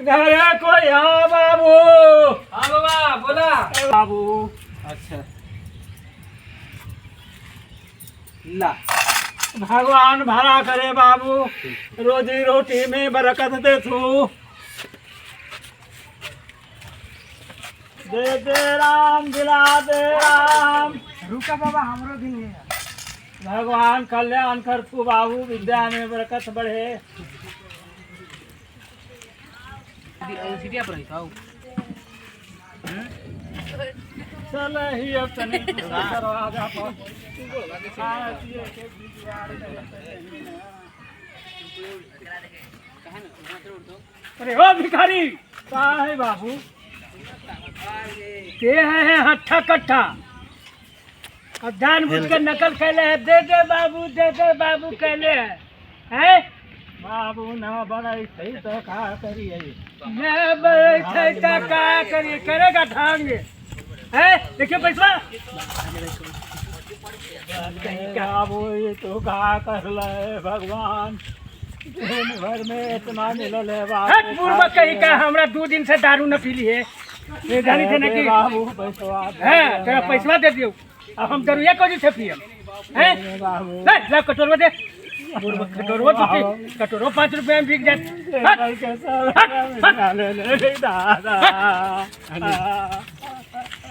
घरे कोई हाँ बाबू। हाँ बाबा बोला। बाबू अच्छा ला। भगवान भला करे बाबू, रोजी रोटी में बरकत दे तू। दे दे राम दिला दे राम। रुका बाबा हमरो भी नहीं है। भगवान कल्याण कर तू बाबू, विद्या में बरकत बढ़े। सीटिया पर रही। चल ही अब तनी दरवाजा पर। खाए पिए के भी जुगाड़ करे। अरे ओ भिखारी का है बाबू? ते है हट्ठा कट्ठा और जानबूझ के नकल कैले है। दे दे बाबू, दे दे बाबू कैले है। हैं बाबू ना बड़े थे तो का करिए? ना बड़े थे तो का करिए? करेगा ढांग है। देखिए पैसा बाबू, ये तो का कर ले भगवान, दिन भर में इतना मिलल है बाबू। पूर्व कहीं का हमरा 2 दिन से दारू न पीली है। ये जानी थे ना कि बाबू पैसवा है, तेरा पैसवा दे दियो। अब हम दारूया को से पियम हैं बाबू? ले ला कटोरवा दे। पूर्व कटोरवा तो कटोरो 5 रुपया में बिक जात। दादा।